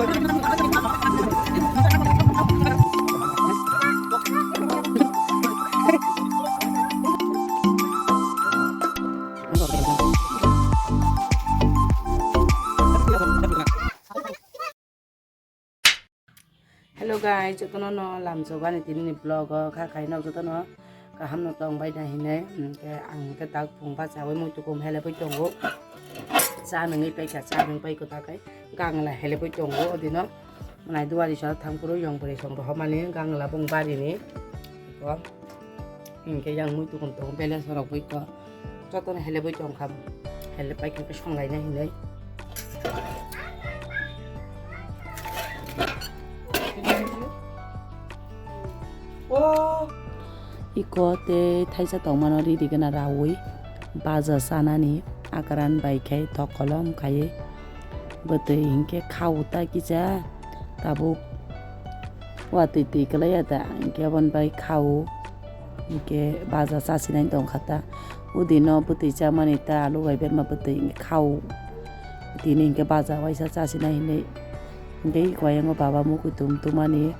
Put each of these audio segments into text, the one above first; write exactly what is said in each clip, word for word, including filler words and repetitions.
Hello guys, jotono no lamsok ani tini ni vlog o kha khaino jotono kaham no tong bai da hinwi, hwnkhe ang hwnkhe dak phung bachawi muitu kum helebwi tongo, cha nungwi paikha, cha nung pai kwtakai gangla helebwi tongo odino. Nai duari sora thang phuru yong bwrwi song rohormani gangla bung barini. Ko hinkhe yang muitu kum tongo balance rok bui ko jotono helebwi tongkha, hele paikha khe songlaina hinwi. Iko tei thaisa tongmano riri gana raui baja chanani akaran bai khe thok kolom khaiwi bwtwi hinkhe khao ta kisa tabuk watwi twi kwlaiya ta hinkhe aboni bai khao hinkhe baja chasinai tongkha ta udino bwtwi chamani ta alu bai berma bwtwi hinkhe khao tini hinkhe baja waisa chasinai hinwi. Hinkhe iko ayang o baba mukhuitum tumani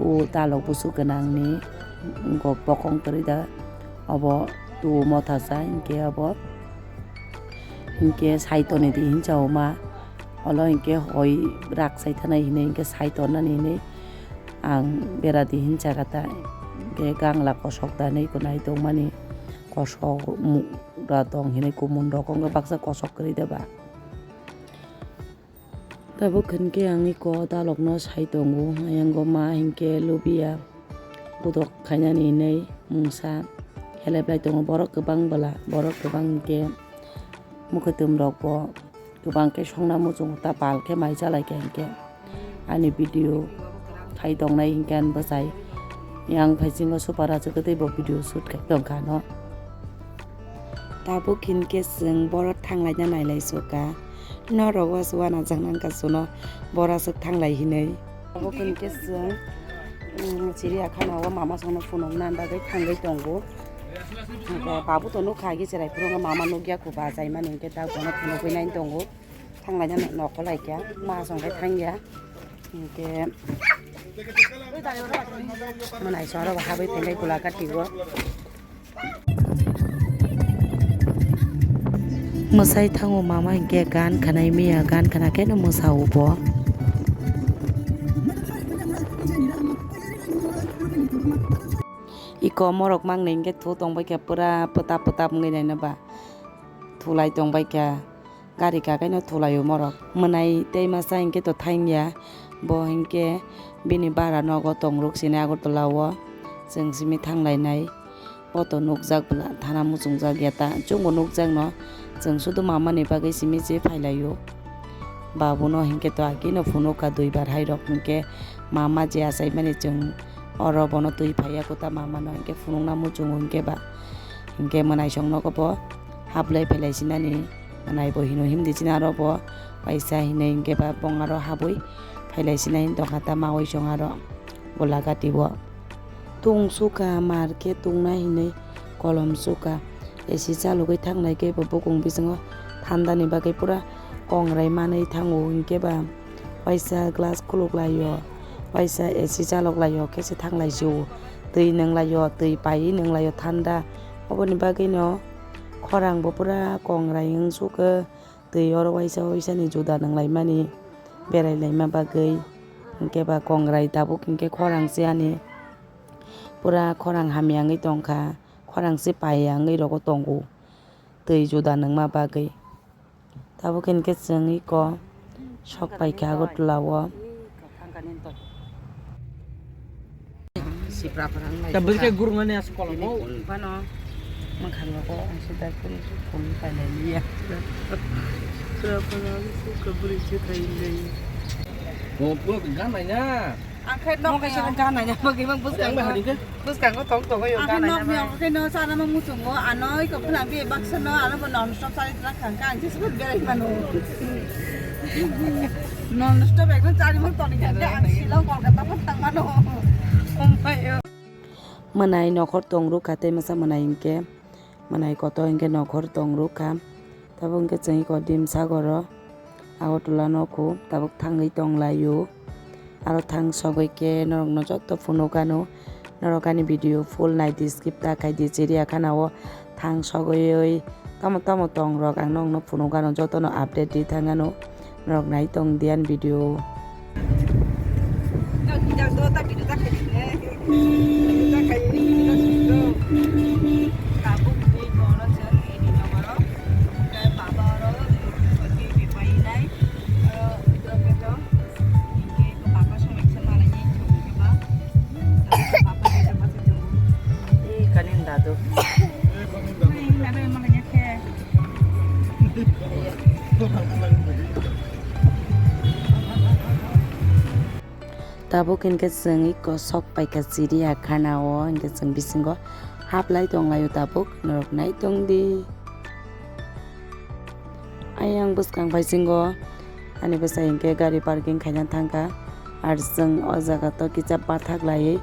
o talok busu gwnangni gok bokong kwrwi da obo tuo motha sa hinkhe obo hinkhe saitoni di hinsa o ma olo hinkhe hoi rak sai thanai hinwi hinkhe saitornani hinwi ang bera di hinsa kha ta hinkhe gangla kosok da hinwi iko nai tongmani kosok mura tong hinwi kumun rok wngkha baksa kosok kwrwi da ba. Tabuk hinkhe ang iko dalokno sai tongo, ayang o ma hinkhe lubiya budok khainani hinwi mungsa helep lai tongo. Borok kwbang bwla, borok kwbang hinkhe mwkhwtwm rokbo kwbang khe songna muchungo ta pal khe mai cha lai kha hinkhe ani video khai tongnai hinkhe ani bwsai yang phaisingo super achukgwi tei bo video shoot khai tongkha no. Tabuk hinkhe chwng borok thanglaina nailai suka. Norok o se uanajak nang kha chwngno bora swk thanglai hinwi. Abo khe hinkhe chwng, um, chiriya khana o mama songno phunukna bagwi thangwi tongo. Hinkhe babu to nukha agi cherai phuru mama nukya kho bachaimani hinkhe ta bono phunugwi nai tongo. Thanglaina nokhorlai kha ma songkhe thangya. Hinkhe mwnai soro bo habwi phailai bwla gati o. Mwsai thango mama hinkhe gan khanai miya gan khana khe no mwsao bo. Iko morok mangnai hinkhe thu tongbai kha pura pwtap pwtap wngwi naina ba thulai tongbai kha. Gari kakaino thulaio morok. Mwnai tei masa hinkhe to thangya. Bo hinkhe bini bara nogo tongruk sini Agartala o. Chwng simi thanglainai. Bo to nukjak bwla thana muchungjak ya ta. Chwngbo nukjakno. Chwng sudu mamani bagwi simi se phailaio. Babuno hinkhe to agino phunukha duibar hairok hinkhe mama je achaimani chwng oro bono twi phaiya kuta mamano hinkhe phunukna muchungo hinkhe ba. Hinkhe mwnaisong nogo bo hablai phailai sinani. Mwnai bo hino himdi chini aro bo kaisa hinwi hinkhe ba bong aro habwi phailai sinai tongkha ta mawi song aro bwla gati o. Tung suka mar khe tungna hinwi kolom suka. A C chalogwi thanglai khe bo bukung bisingo thandani bagwi pura kongrai manwi thango hinkhe ba waisa glass khuluk laio, waisa A C chalok laio khe se thanglai sio. Twi nunglaio, twi paiwi nunglaio thanda. Oboni bagwino khorang bo pura kongrai wng sukha, twi oro waisa waisa ni juda nung laimani, berai laima bagwi. Hinkhe ba kongrai tabuk hinkhe khorang se ani pura khorang hamya wngwi tongkha, khorang se paiya wngwi rogo tongo, twi juda nungma bagwi. Tabuk hinkhe chwng iko sok paikha Agartala o. Tabuk khe gurungani aswk kolom o. Bano mwkhang rogo ang se dai phuru se phone pailai liya. Bo, bo, ganai na. Ang khe nok ni ang ganai na bagwi mang bwskango. Bwskango tong tong yo ganai na. Ang khe nok ni ang khe no sana ma muchungo ano iko phuna bi baksa no ano bo non stop sari tla khang kha ang jisbut berai mano. Non stop ekdom chari mang toni kha ang Shillong Kolkata phan thang mano. Omai yo. Mwnai nokhor tong rukha tei masa mwnai hinkhe mwnai kotor hinkhe nokhor tong rukha. Tabuk hinkhe chwng iko dim sagoro. Agartala nokho tabuk thangwi tonglaio. Aro thang sogwi khe norokno joto phunukano, norok ani video full naidi, skip ta khaidi, Chiriyakhana-o thang sogwi tamo tamo tongrok ang nokno phunukano, jotono update di thangano, norok nai tongdi ani video. Kanin dadu. Tabuk hinkhe chwng iko sok paikha Chiriyakhana o, hinkhe chwng bisingo haplai tonglaio tabuk, norok nai tongdi. Ayang bwskang paisingo ani bwsai hinkhe gari parking khaina thangkha, ar chwng o jaga to kisa bathak laiwi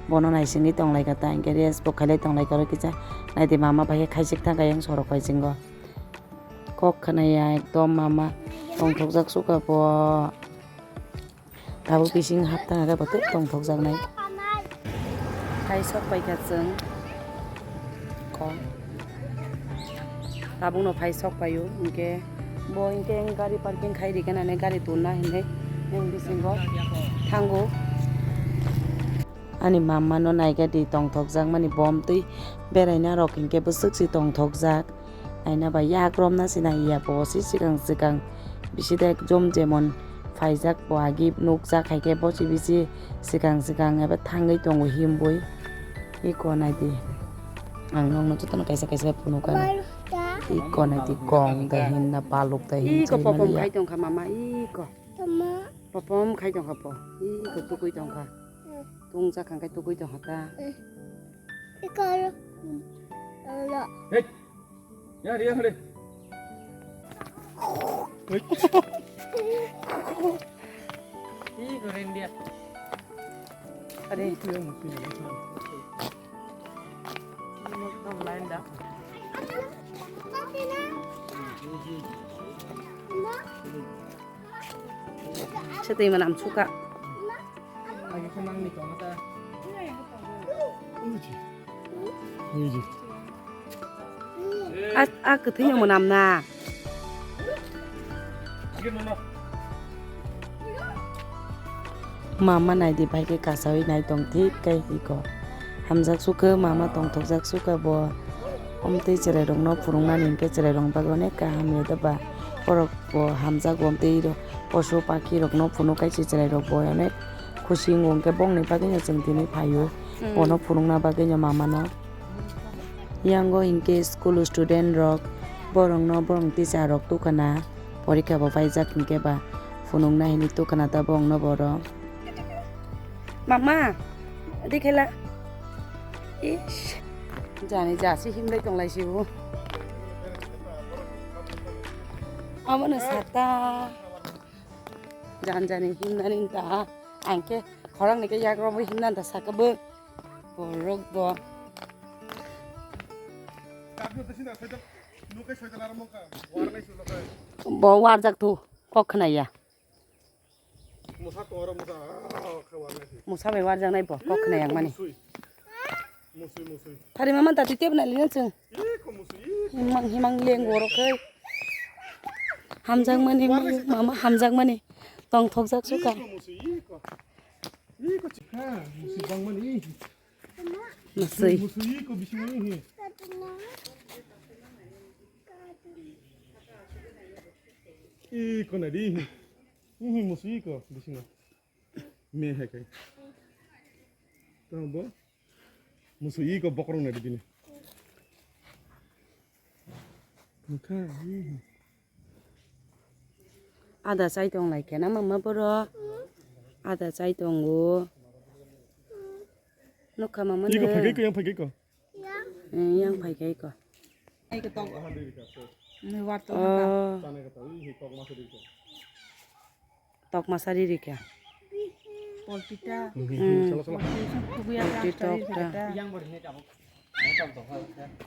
bono naisingwi tonglaikha ta, hinkhe rest bo khailai tonglaikha oro kisa, naidi mama bai khe khaisik thangkha yang sorok paisingo. Kok khwnaya ekdom mama tongthokjak sukha bo. Tabuk bising hapta hwnkhe bo tei tongthokjaknai. Phai sok paikha chwng kok. Tabukno phai sok paio, hinkhe bo hinkhe gari parking khai rikha nani gari tonna hinwi yang bisingo thango. Ani mama no naikha di tongthokjakmani, bom twi beraina rok hinkhe bwswk se tongthokjak. Aina bai yak romna se nai ya bo se swkang swkang bisi de jom jemon phaijak bo agi nukjak hai khe bo se bisi swkang swkang eba thangwi tongo himbui. Iko nai di, ang nokno jotono kaisa kaisa phunukha nai. Iko nai di, kong da hinna, paluk da hin. Iko popom khai tongkha mama, iko. Popom khai tongkha po. Iko tukui tongkha. Tungjakha khe tukui tongkha ta. Iko. Hey. Ya, dia hade. Hey. Iko rendia. Ade. Iko yang mesti. Ini mau line dah. Se twi manam suka. A, a kwthwino mwnam na. Mama naidi bai khe kasawi nai tong thik khe iko. Hamjak sukhe mama tongthokjak sukhe bo. Omtwi chwrairokno phunuknani hinkhe chwrairokni bagwi onek kaham ya da ba. Borok bo hamjak bo omtwi posu pakhirokno phunuk khe chwrairok bo onek khusi wngo hinkhe bongni bagwino chwng tini phaio. Bono phunukna bagwino mamano. Yango hinkhe school student rok borokno borokni teacher rok tukuna porikha bo paijak hinkhe ba phunukna hinwi tukuna ta borokno borok. Mama, dikhela. Ish. Jani jasi himlai tonglai sibu. Abono sata. Jan jani himnani ta. Angke khorang nike yak romo himnan ta saka bo. Borok bo. Bo warjak tu kok khna ya. Musa tongo, musa, ah, khe warnai se. Musa bai warjaknai bo, kok khna yang mani. Musui. Musui, musui. Phari mama tati tep nai lina chwng. Ih, ko musui, ih. Himang, himang leng borok khe. Hamjakmani, warnai se. Mama hamjakmani. Tongthokjak suka. Ih, ko musui, ih, ko. Ih, ko chikha, musui bangmani, ih. Musui. Musui, ih, ko bisingo, ih. Ih, ko nai di, ih. Ih, musui, ih, ko bisingo. Me hai kai. Tamo bo? Musu iko bokrok nai bini. Mukha, ih. Ada chai tong lai khe na mama boro. Ada chai tongo. Nukha mama. Iko ne. Phai kai ko, yang phai kai ko. Eh, yang phai kai ko. Ai ko tong. Ni war to. Oh. Tokma sari rikha. Polpita. Hmm. Polpi tokta. Yang bor ni tabuk. Tabuk to.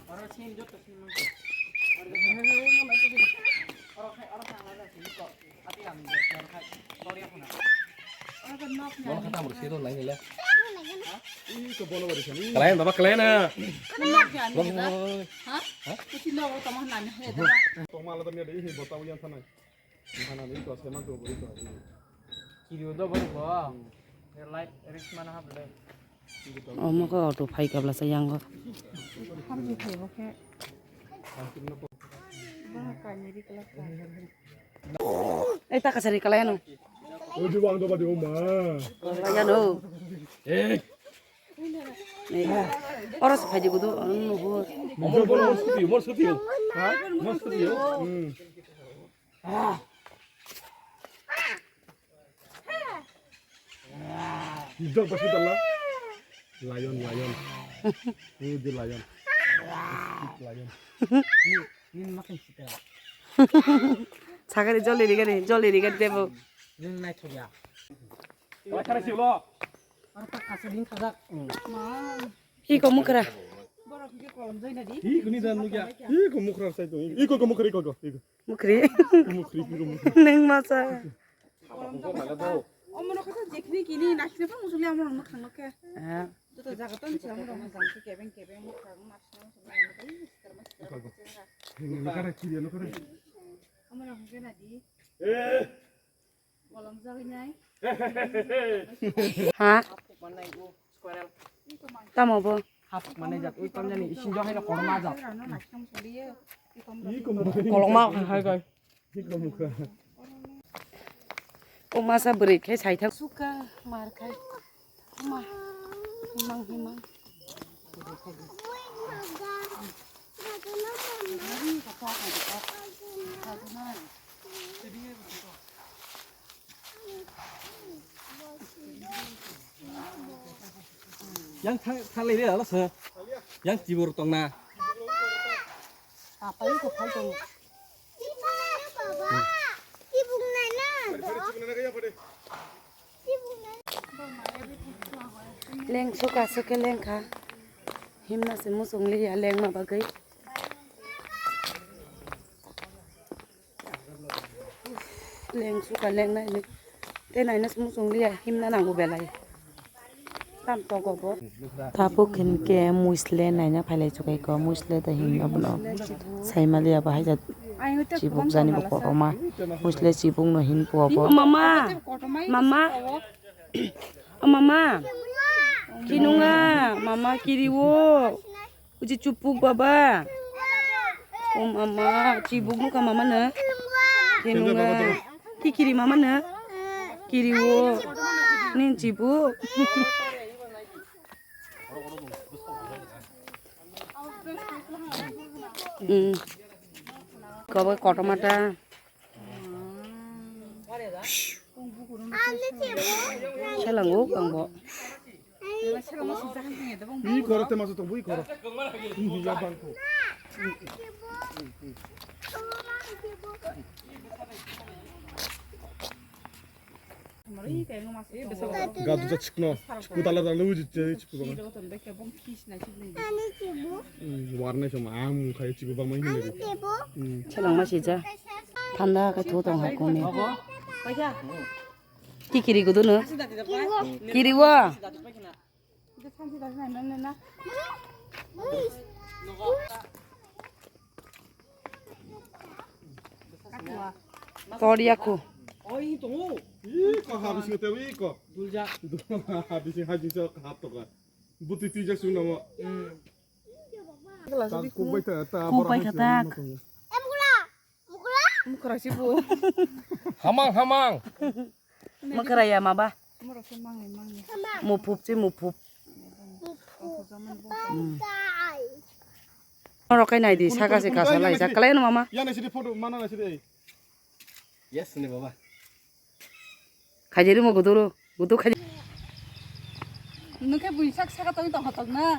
Aro sim jot to sim. Aro khai aro khai ala sim to. Ati Kalian baba kalian na. Tongma ala tongya de, ini botau yang sana. Ini sana, ini tuh, saya mantu, ini tuh. Kiri udah baru gua. Light risk mana hap deh. Omo khe auto phai kabla sa yang go. Ei ta kasari kala yano. Odi wang do badi oma. Kala yano. Eh. Oro se phai di gudu. Mor mor suti mor suti. Ha? Mor suti. Hmm. Dog pasti dala. Lion, lion. Ini dia lion. Lion. Ini, ini makin kita. Sagari jolly rigari, jolly rigari debo. Ini naik saja. Wah, cara sih lo. Arta kasih ding kagak. Iko mukra. Borok hingke kolom jai nadi. Hi kuni dan nugya. Iko mukra sai tu. Iko ko mukri ko ko. Iko. Mukri. Mukri ko mukri. Neng masa. Omono khe jekhni kini naisne phang musuli omono mwkhang no khe. Ah. Joto jaga ton se omono mwkhang khe kebeng kebeng mwkhang naisne musuli omono khe sikar ma sikar ma khe. Nukara kiri nukara. Omono khe nadi. Eh. Kolom jai nai. Ha? Tamo bo? Hapuk mane jat, ui tamjani isin jo haino korma jat. Kolokma hai kai. O masa bwrwi khe saithak. Suka mar khai. Ma. Himang himang. Yang thang thang le ala se. Yang tibur tong na. Apa itu phai tong? Tibung nai na. Leng suka suke lengkha. Himna se musung liya lengma bagwi. Leng suka leng nai ni. Te naina se musung liya himna nango belai. Tam tongo bo. Tabuk hinkhe muisle naina phailai chukaiko, muisle da hinma bono. Saimaliya bo haida chibuk jani bo kotorma. Muisle chibuk no hin puwa bo. Mama! Mama! O mama! Kinunga! Mama kiriwo! Uji chupuk baba! O mama! Chibuk nukha mama no? Kinunga! Kikiri mama no? Kiriwo! Nin chibuk! Hmm. Kobo kotorma ta. Selango kangbo. Bui koro te maso to bui koro. Ini ya bangko. Gadu ja chikno. Chiku dala dala uji che chiku bang. Warna sama am khai chiku bang mai hinne. Selang ma sija. Thanda ka thu tong hakuni. Kikiri gudu no. Kiriwa. Toriya ku. Oi, tongo. Iko habis ngete iko. Dulja. Habis haji so hap to ka. Buti tijak sung namo. Kubai ta ta. Kubai kata. Mukra si bu. Hamang hamang. Mukra ya maba. Mukra si mangai mangai. Mupup si mupup. Mupup. Hmm. Oro kai nai di saka se kasa lai sa kalai no mama. Ya nai sidi photo mana nai sidi. Yes ni baba. Khaijari mo guduro, gudu khaijari. Nukhe buisak saka tongwi tongkha tongna.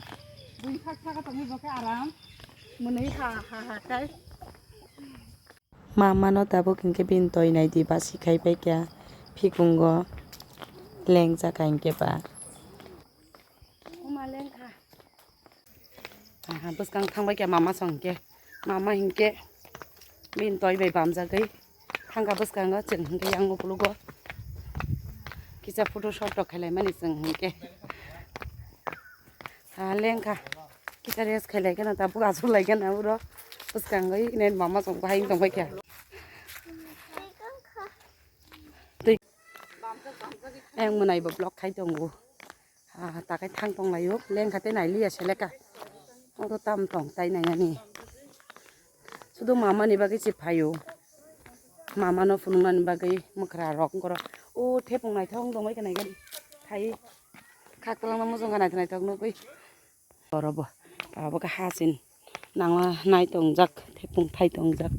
Buisak saka tongwi bokhe aram. Mwnwi ha ha ha khai. Mama no tabuk hinkhe bini toi nai di basi khai pai kha phikungo lengja ka hinkhe ba. Uma lengkha. Aha, bwskang thangbai khe mama song khe. Mama hinkhe bini toi bai bamjagwi Thangkha bwskango chwng hinkhe yang ukulugo kisa photo shot rok khailaimani chwng hinkhe. Ha lengkha kisa rest khailai kheno tabuk achuk lai kheno uro bwskango ine mama chwng bahai tongbai kha. Tei ayang mwnai bo vlog khai tongo. Ah, takai thang tong laio, lengkha tei nai liya seleka. Oro tam tong tai nai ani. Sudu mama ni bagwi se phaio. Mama no phunuknani bagwi mwkhra rok ongkoro. O thepung naithok wng tongbai kha nai gani. Thai khaklang no mujung kha naithok naithok nugwi. Oro bo, abo khe hasin nangla nai tongjak, thepung thai tongjak.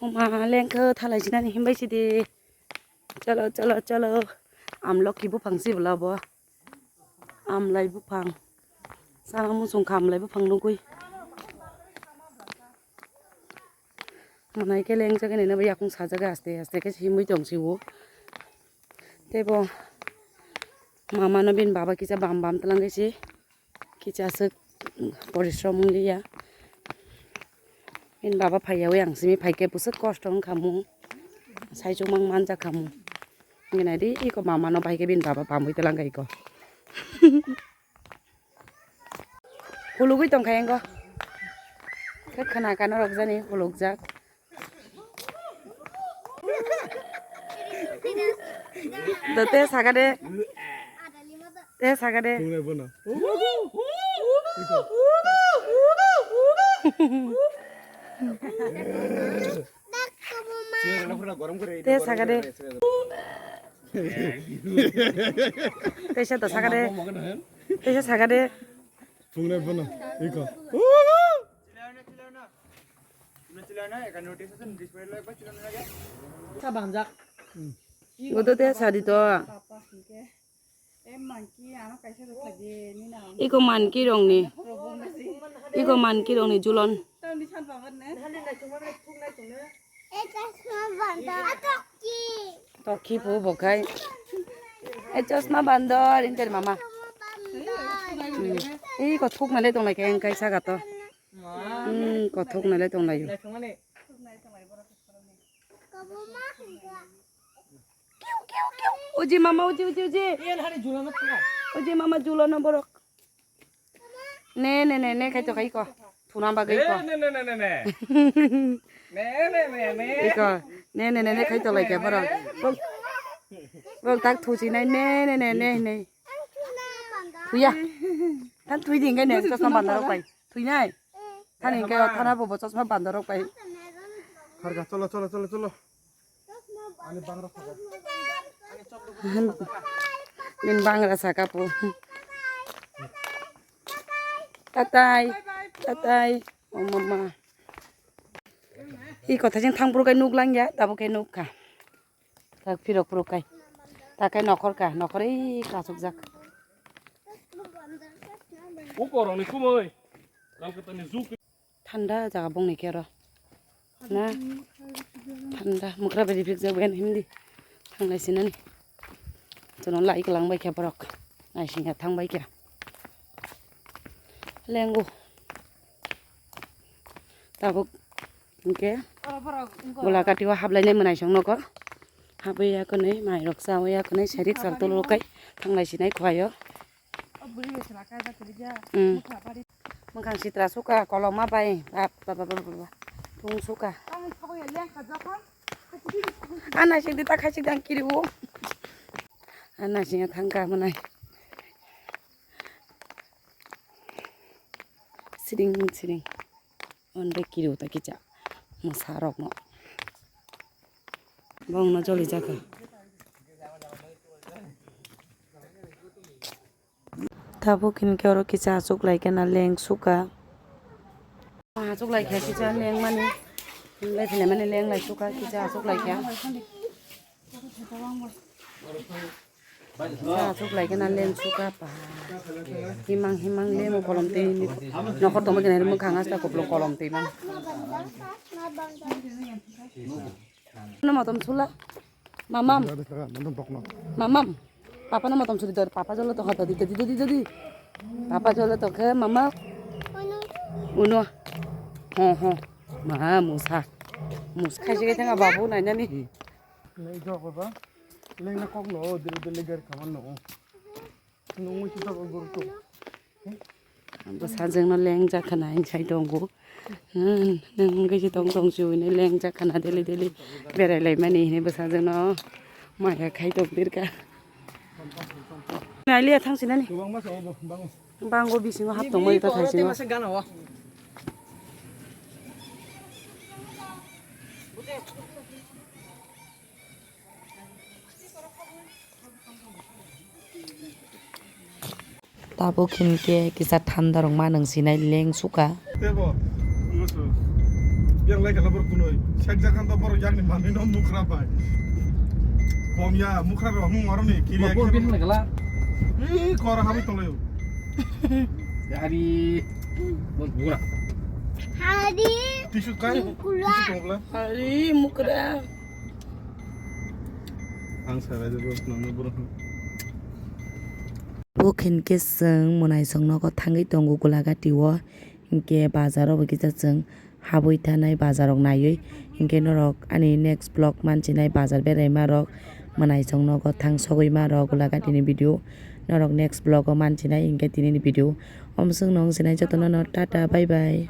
Oma lengkha thalai sinani himbai sidi. Cholo, cholo, cholo. Amlokhi buphang si bwla bo. Amlai buphang. Sana muchung kha amlai buphang nugwi. Manai khe lengjak nini bo yakung sajak aste aste khe himwi tong si o. Tei bo mama no bini baba kisa bam bam twlang khe si. Kisa aswk porishrom wng liya. Bini baba phaiyawi ang simi phaikhe bwswk kosto wngkha mung. Saichung mang manjak kha mung. Wngwi naidi iko mama no bai khe bini baba pamwi twlang kha iko. Hulugwi tongkha engo. Khe khna kano rok jani hulukjak. Do te saga de. Te saga de. Thungnai bono. Te saga de. Te sa do saga de. Te sa saga de. Thungnai bono. Iko. Sa bangjak. Godo te sadi to. Iko manki rongni. Iko manki rongni julon. Tokhi pu bokhai. E chosma bandor inter mama. Iko thukna le tonglai khe engkai saga to. Hmm, kothok nai le tong laio. Uji mama, uji, uji, uji. Uji mama julo no borok. Ne, ne, ne, ne, khai to khai ko. Thuna bagwi ko. Ne, ne, ne, ne, ne. Ne, ne, ne, ne. Iko. Ne, ne, ne, ne, khai to lai khe borok. Borok, borok tak thuchi nai. Ne, ne, ne, ne, ne. Thuya. Tan thui ding ngai ne, chosma bandar rok pai. Thui nai. Thani hingke o thana bo bo chosma bandar rok pai. Kharga, cholo, cholo, cholo, cholo. Ani bangra saka. Min bangra saka po. Tatai, tatai, o mama. I kotha jeng thang puro kai nuk lang ya, tabo kai nuk kha. Tak phirok phirok kai. Tak kai nokhor ka, nokhor ei kasuk jak. Ukorong ni kumoi. Lamkatani juk. Thanda jaga bongni kero. Na. Thanda mukra beri phik jak ben hindi. Thanglai sinani. Tono lai kelang bai khe borok. Naisingya thang bai khe. Lengo. Tabuk hingke. Oro borok wngkha. Bola kati o hablai nai mwnai song nogo. Habwi ya kwnwi mai rok cha o ya kwnwi serik sal tolo kai thanglai sinai khwlai o. O bwrwi bai sala ka ja kwrwi ja. Mm. Mokha bari. Mwkhang sitra suka koloma bai. Bap, bap, bap, bap, bap. Thung suka. Ang thabo ya lengkha jokhon. Ana sing di ta khai sing dang kiri o. Ana sing thang ka mwnai. Siring siring. Onde kiri o ta kicha. Mwsa rok no. Bong no joli jakha. Tabuk hinkhe oro kisa achuk lai khe na leng suka. Achuk lai khe kisa leng mani, lai philai mani leng lai suka kisa achuk lai khe. Kisa achuk lai khe na leng suka pa. Himang himang lemo kolom twi nokhor tongma khe nai mwkhang asta koplo kolom twi mang. No motom sula. Mamam. Nonton bokno. Mamam. Papa no motom suri dor. Papa jolo to hoto di di di di di. Papa jolo to khe mama. Uno. Ho ho. Ma musa. Mus-, khaisi khe thang babu nainani. Lei jok ba. Lengna kok no, dili dili gari kaman no. Nungwi si jok guru tu. Bwsajwkno lengjak khna hwn sai tongo. Hmm, nwng wngwi se tong tong se hwnwi lengjak khna daily daily berai laimani hwnwi bwsajwkno maya khai tong birka. Nailia thang sinani. Kwbangma sa obo, bango. Bango bisingo hap tongmani ta thai singo. Tabuk hinkhe kisa thanda rok ma nwng sinai leng suka. Tebo, ngusu. Yang lai kala borok kunui. Sek jakan to borok yang ni manui no mukra bai. Kom ya, mukra rok mung aro ni. Kiri Bo, bo, akhir. Bin na kala. Ih, kora habi tolo yo. Hari. Bo, bura. Hari. Tisu kai? Mukra. Tisu tongla. Hari mukra. Ang sabai de borok no, no borok no. Bo hinkhe chwng mwnaisong nogo thangwi tongo Gulagati o, hinkhe bazar o bo kisa chwng habwi thanai bazar rok naiwi, hinkhe norok ani next vlog manchinai bazar beraima rok mwnaisong nogo thang sogwi ma rok Gulagati ni video norok next vlog o manchinai hinkhe tini ni video omswk nung sinai jotono no tata bye bye.